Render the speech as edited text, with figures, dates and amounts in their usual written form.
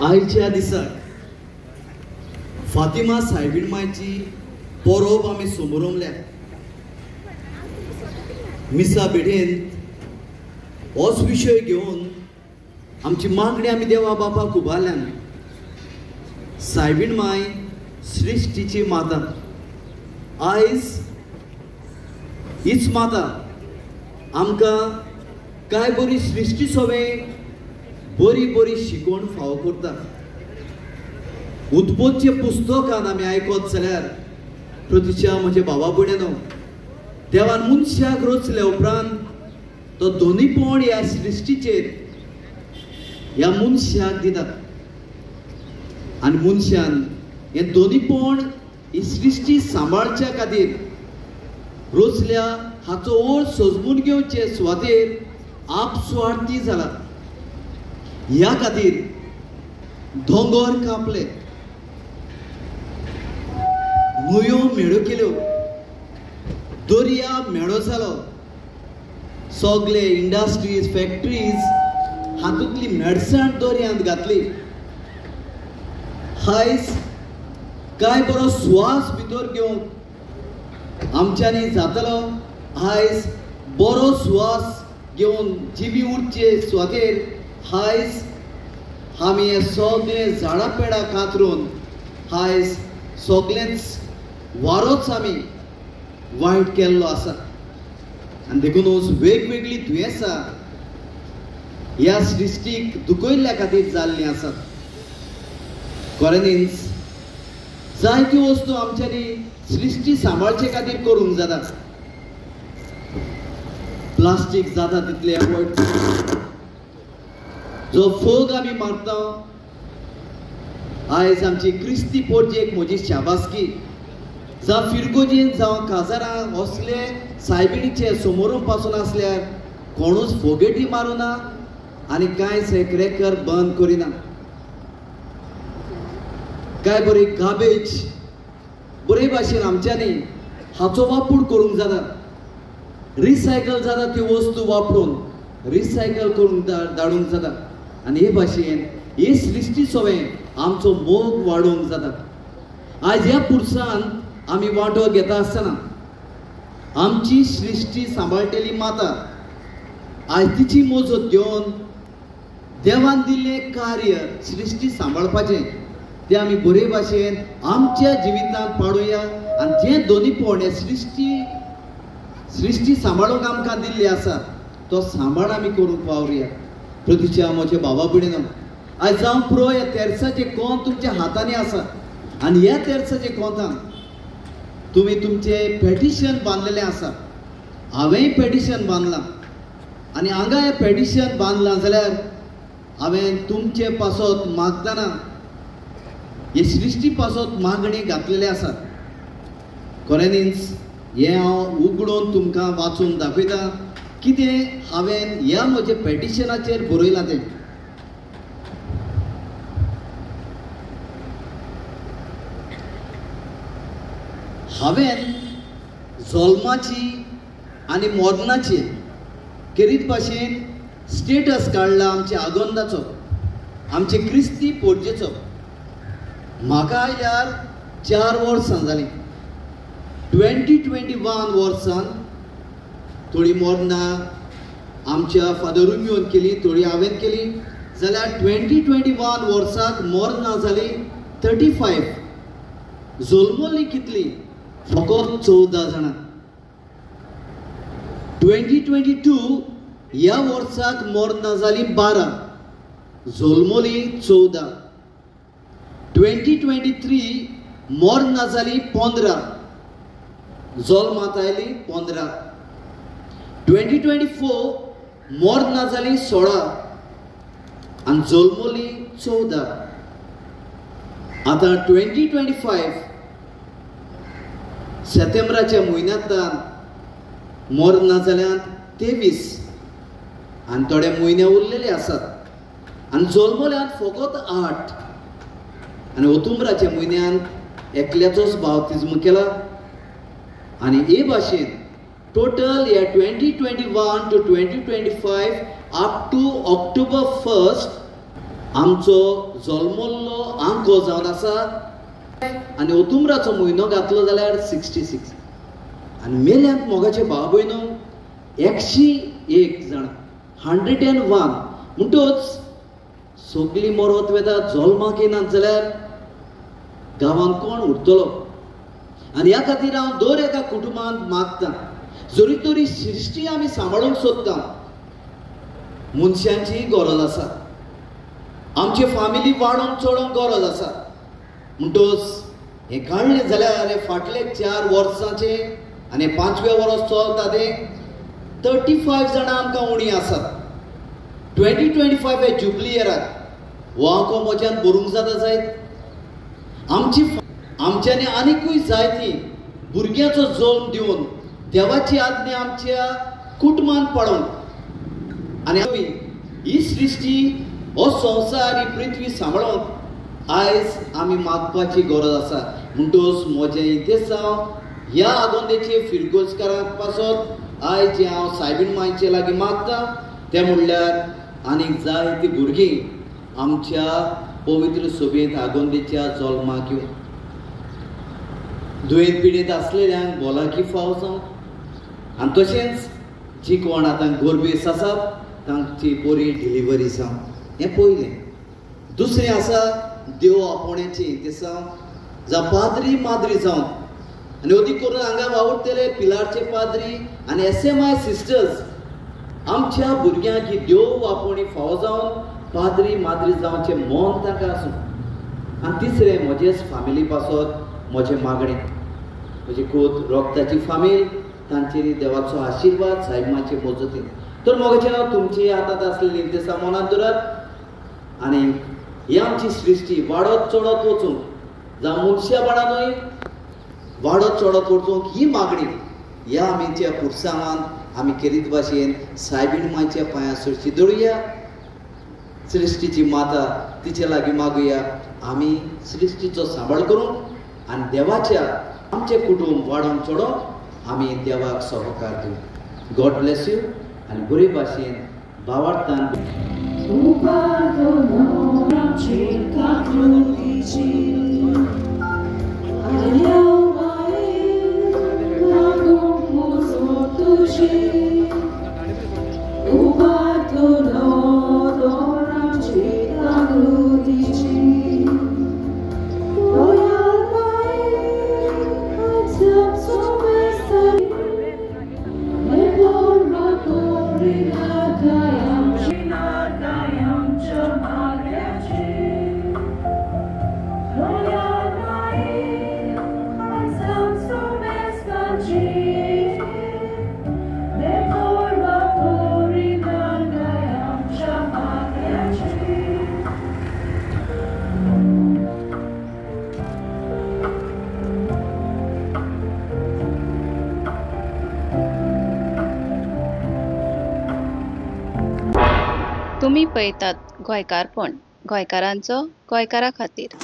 आयच्या दिसाक फातिमा सायबीण मायची परब आमी समोरमल्या. मिसा भेटेंत होच विशय घेवन आमची मागणी आमी देवा बापाक उबारल्यान. सायबीण माय सृश्टीची माता, आयज हीच माता आमकां काय बरी सृश्टी सोवें बरी बरी शिकवण फावो करता. उत्पत्तीच्या पुस्तकान आमी आयकत जाल्यार प्रतिच्या म्हज्या बाबा भयणीनो, देवान मनशाक रचल्या उपरांत तो दोनीपण ह्या सृश्टीचेर ह्या मनशाक दिता आनी मनशान हें दोनीपण ही सृश्टी सांबाळच्या खातीर रचल्या हाचो अर्थ सजमून घेवचे सुवातेर आपस्वार्थी जाला. ह्या खातीर दोंगर कापले, न्हंयो मेळो केल्यो, दर्या मेळो जालो, सगळे इंडस्ट्रीज फॅक्ट्रीज हातूंतली मेडसाण दर्यांत घातली. आयज काय बरो स्वास भितर घेवंक आमच्यांनी जातलो. आयज बरो स्वास घेवन जिवी उरचे सुवातेर आयज आमी हे सगळे झाडां पेडां कातरून आयज सगळेंच वारोच आमी वायट केल्लो आसा. आनी देखूनच वेगवेगळीं दुयेंसां ह्या सृश्टीक दुखयल्ल्या खातीर जाल्लीं आसात. खऱ्यांनीच जायत्यो वस्तू आमच्यांनी सृश्टी सांबाळचे खातीर करूंक जाता. प्लास्टीक जाता तितलें एवॉयड, जो फोग आमी मारता. आयज आमची क्रिस्ती पोरजेक म्हजी शाबासकी, जावं फिरगोजीन जावं काजारां असले सायबिणीचे समोरून पासून आसल्यार कोणूच फोगेटी मारुना आनी कांयच हे क्रॅकर बंद करिना. काय बरी गार्बेज बरे भाशेन आमच्यांनी हाचो वापर करूंक जाता. रिसायकल जाता ती वस्तू वापरून रिसायकल करूंक धाडूंक जाता आनी हे भाशेन हे सृश्टी सोवें आमचो मोग वाडोवंक जाता. आयज ह्या पुरसान आमी वांटो घेता आसतना आमची सृश्टी सांबाळटली माता आयज तिची मोजत घेवन देवान दिल्लें कार्य सृश्टी सांबाळपाचें तें आमी बरे भाशेन आमच्या जिवितांत पाडुया आनी जें दोनीपण हें सृश्टी सांबाळूंक आमकां दिल्ली आसा तो सांबाळ आमी करूंक वावरुया. प्रतिच्या म्हज्या बाबा भयणीनो, आयज जावं पुरो ह्या तेर्साचें कोंत तुमच्या हातांनी आसा आनी ह्या तेर्साच्या कोंतान तुमी तुमचें पेटिशन बांदलेलें आसा. हांवेंय पेटिशन बांदलां आनी हांगा हें पेटिशन बांदलां जाल्यार हांवें तुमचे पासत मागतना हे सृश्टी पासत मागणी घातलेले आसात. खऱ्यांनीच हें हांव उगडून तुमकां वाचून दाखयता कितें हांवें ह्या म्हज्या पेटिशनाचेर बरयलां तें. हांवें जल्माची आनी मरणाची खेरीत भाशेन स्टेटस काडला आमच्या आगोंदाचो, आमचे क्रिस्ती पोरजेचो. म्हाका आयल्यार 4 वर्सां जालीं. 2021 वर्सान थोडी मरणां आमच्या फादर रोमियोन केली, थोडी हांवें केली, जाल्यार 2021 वर्साक मरणां जालीं 35. जल्मली कितली? फकत 14 जाणां. 2022 ह्या वर्साक मरणां जालीं 12, जल्मली 14. 2023 मरणां जालीं 15, जल्मांत आयली 15. 2024 मरणां जालीं 16 आनी जल्मली 14. आतां 2025 सप्टेंबराच्या म्हयन्यांतल्यान मरणां जाल्यात 23 आनी थोडे म्हयने उरलेले आसात आनी जल्मल्यात फकत 8. आनी ऑक्टोबराच्या म्हयन्यांत एकल्याचोच बाप्तिज्म केला. आनी हे भाशेन टोटल ह्या 2021 to 2025 up to October 1 आमचो जल्मल्लो आंको जावन आसा आनी ओतुमराचो म्हयनो घातलो जाल्यार 66 आनी मेल्यांत मोगाचे भाव भयणो 101 जाण 101. म्हणटच सगळीं मरत वेता जल्माक येनात जाल्यार गांवांत कोण उरतलो. आनी ह्या खातीर हांव दर एका कुटुंबांत मागता, जरी तरी सृश्टी आमी सांबाळूंक सोदता, मनशांची गरज आसा, आमची फामिली वाडोवंक चडोवंक गरज आसा. म्हणटच हें काडलें जाल्यार हे फाटले 4 वर्सांचे आनी 5वें वर्स चलता तें 35 जाणां आमकां उणी आसात. 2025 हे जुबली इयराक हो आंको म्हज्यान भरूंक जाता जायत. आमची आमच्यांनी आनिकूय जायती भुरग्यांचो जल्म दिवन देवाची आज्ञा आमच्या कुटुंबान पाळोवंक आनी आमी ही सृश्टी हो संवसार ही पृथ्वी सांबाळोवंक आयज आमी मागपाची गरज आसा. म्हणटच म्हजें इंतेसांव ह्या आगोंदेचे फिरगोजकारां पासत आयज जें हांव सायबीण मांयचे लागीं मागता तें म्हणल्यार आनीक जायतीं भुरगीं आमच्या पवित्र सभेंत आगोंदेच्या जल्माक येवन दुयेंत पिडेंत आसलेल्यांक भलायकी फावो जावं आनी तशेंच जी कोण आतां गोरबेस आसात तांची बरी डिलिव्हरी जावं. हें पयलें. दुसरें आसा देव आपोवण्याचें इंतेसांव जावं पाद्री माद्री जावन आनी अदीक करून हांगा वावुरतले पिलारचे पाद्री आनी SMI sisters आमच्या भुरग्यांक ही देव आपोवणी फावो जावन पाद्री माद्री जावचें मन तांकां आसूं. आनी तिसरें म्हजेच फामिली पासत म्हजें मागणें, म्हजी खूद रोगताची फामील तांचेर देवाचो आशिर्वाद सायबाचे मजतीन. तर मोगाचें हांव तुमचे हातांत आसलेली इंतेसां मनांत दवरात आनी ही आमची सृश्टी वाडत चडत वचूंक जावं मनशा बाळां न्हय वाडत चडत वचूंक ही मागणी ह्या आमच्या पुरसांवान आमी केरीत भाशेन सायबीण मांयच्या पांयां सरशी दवरुया. सृश्टीची माता तिचे लागीं मागुया आमी सृश्टीचो सांबाळ करूंक आनी देवाच्या आमचें कुटुंब वाडोवंक चडोवंक आमी देवाक सहकार दिवं. गॉड ब्लेस you आनी बरे भाशेन भावार्थान तुमी पळयतात गोंयकारपण, गोंयकारांचो गोंयकारा खातीर.